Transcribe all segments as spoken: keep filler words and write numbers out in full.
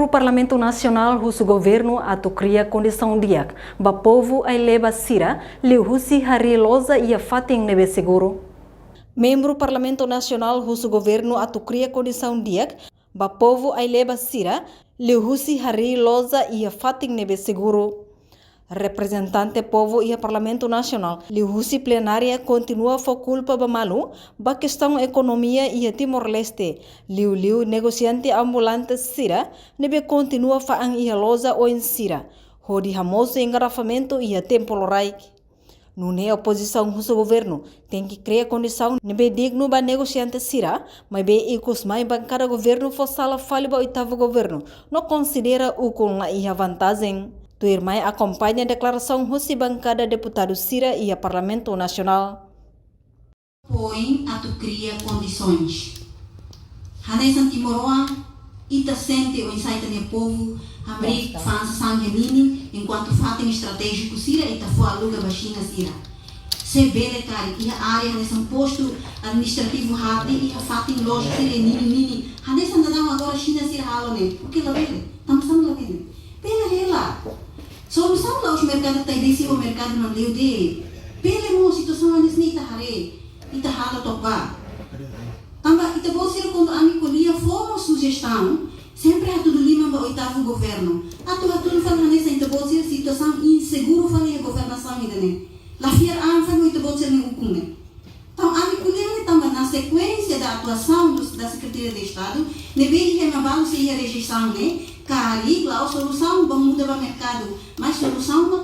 Parlamentu Nasionál husu governu atu kria kondisaun di'ak ba povu ai-leba sira, liuhusi harii loja iha fatin ne'ebé seguru. Membru Parlamentu Nasionál husu governu atu kria kondisaun di'ak ba povu ai-leba sira, liuhusi harii loja iha fatin ne'ebé seguru. Reprezentante povu iha Parlamentu Nasionál, liuhusi plenária, kontinua fó kulpa ba malu ba kestaun ekonomia iha Timor-Leste, liuliu negosiante ambulante sira ne'ebé kontinua fa'an iha loja oin sira, hodi hamosu engarrafamentu iha tempu loraik. Nune'e opozisaun husu governu tenke kria kondisaun ne'ebé dignu ba negosiante sira, maibé ikusmai bankada governu fó sala fali ba oitavu governu no konsidera ukun la iha vantajen. Tuirmai akompaña deklarasaun husi bankada deputadu sira iha Parlamentu Nasionál. Poin atu kria kondisoens. Hanesan timoroan, ita sente oinsá ita-nia povu hamriik fa'an sasán iha Nini, enkuantu fatin estratéjiku sira ita fó aluga ba Xina sira. Se bele karik iha área hanesan postu administrativu Hati, iha fatin loja sira iha Nini, Nini. Hanesan daudaun agora Xina sira halo ne'e. Porke labele? Tanba sá labele? Bele hela. Solusaun la'ós merkadu Taidesi ou merkadu Manleu de'it. Bele mós, situasaun hanesan ne'e ita haree, ita halo to'o bá. Tanba ita-boot sira, kuandu ami ko'alia fó mós sujestaun, sempre hatudu liman ba oitavu governu. Atu hatudu fali hanesan ita-boot sira situasaun inseguru fali iha governasaun ida-ne'e. La fiar an fali ba ita-boot sira-nia ukun ne'e. Entaun, ami ko'alia ne'e tanba na sekuénsia da atuasaun dos, da Secretaria de Estado, ne'ebé iha ema balu sei iha rejeisaun ne'e, karik la'ós solusaun ba muda ba merkadu, mas solusaun ba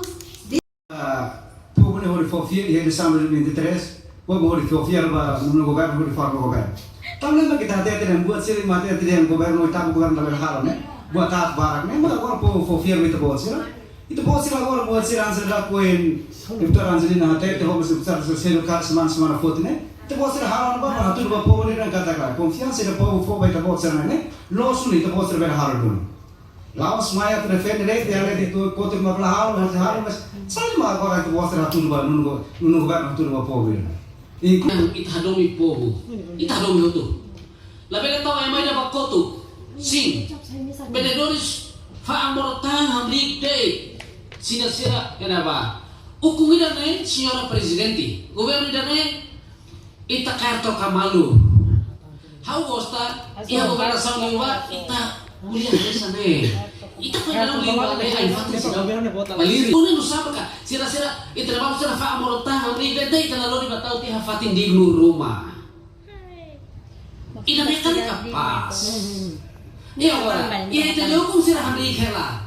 Ah, povu ne'e hodi fó fiar iha eleisaun dois mil e vinte e três, povu hodi fó fiar ba nonu governu, hodi forma governu. Entaun lembra katak ita hatete dehan buat sira mak ita hatete dehan governu, oitavu governu labele halo ne'e. Buat aat barak ne'e, mas agora povu fó fiar ba ita-boot sira. Ita-boot sira agora buat sira hanesan ida ohin deputada Angelina hatete, ho mas deputada sira selu kar semana, semana foti ne'e. Ita-boot sira halo ne'ebá, para hatudu ba povu ne'e katak konfiansa ida povu fó ba ita-boot sira ne'e, loos duni ita-boot sira bele halo duni. La'ós mai atu defende de'it, dehan de'it ita-boot sira mak la halo, la halo, mas sai mak agora ita-boot sira hatudu ba nonu go-, nonu governu hatudu ba povu ne'e. Inklu- Ita hadomi povu, ita hadomi hotu. Labele tau ema ida ba kotuk. Sin. Vendedores fa'an modo-tahan hamriik de'it. Sira-sira kena ba. Ukun ida-ne'e, Señora Prezidente. Governu ida-ne'e, ita kaer to'o kamalu. Ha'u gosta, iha governasaun liubá, ita ko'alia hanesan ne'e. Ita ko'alia liubá ne'e, ai fatin sira malirin. Kone no sapa ka, sira-sira, ita-nia balu sira fa'an modo-tahan hamriik de'it, ita la lori ba tau tiha fatin dignu ruma. Ida-ne'e karik kapás. Iha agora, iha ita-nia ukun sira hamriik hela.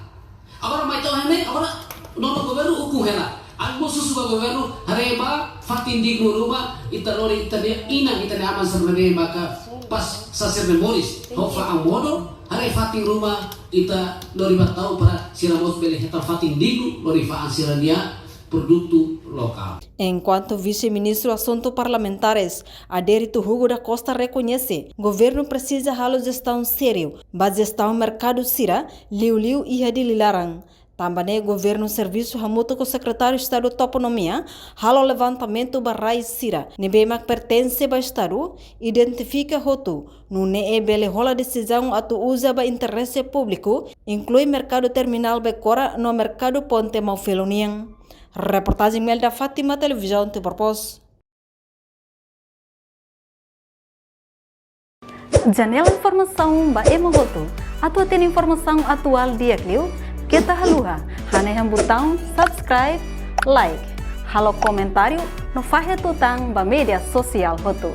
Agora mai tau hene, agora nonu governu ukun hela. Ami mós husu ba governu, haree ba fatin dignu ruma, ita lori ita-nia inan, ita-nia aman sira-ne'e maka pas sasán ne'e moris. Ho fa'an modo, haree fatin ruma, ita lori ba tau para sira mós bele hetan fatin dignu, lori fa'an sira-nia produtu lokál. Enkuantu Vise-Ministru Asuntu Parlamentares, Adérito Hugo da Costa rekoñese, governu presiza halo jestaun sériu ba jestaun merkadu sira, liuliu iha Dili laran. Tanba ne'e governu servisu hamutuk ho Sekretáriu Estadu Toponímia, halo levantamentu ba rai sira ne'ebé mak pertense ba Estadu, identifika hotu, nune'e bele hola desizaun atu uza ba interese públiku, inklui merkadu terminál Becora no merkadu Ponte Maufelo nian. Reportajen Melda Fátima, Televizaun Timor Post. Janela informasaun ba ema hotu. Atu hatene informasaun atuál di'ak liu, keta haluha hanehan butaun subscribe, like, halo komentáriu no fahe tutan ba média sosiál hotu.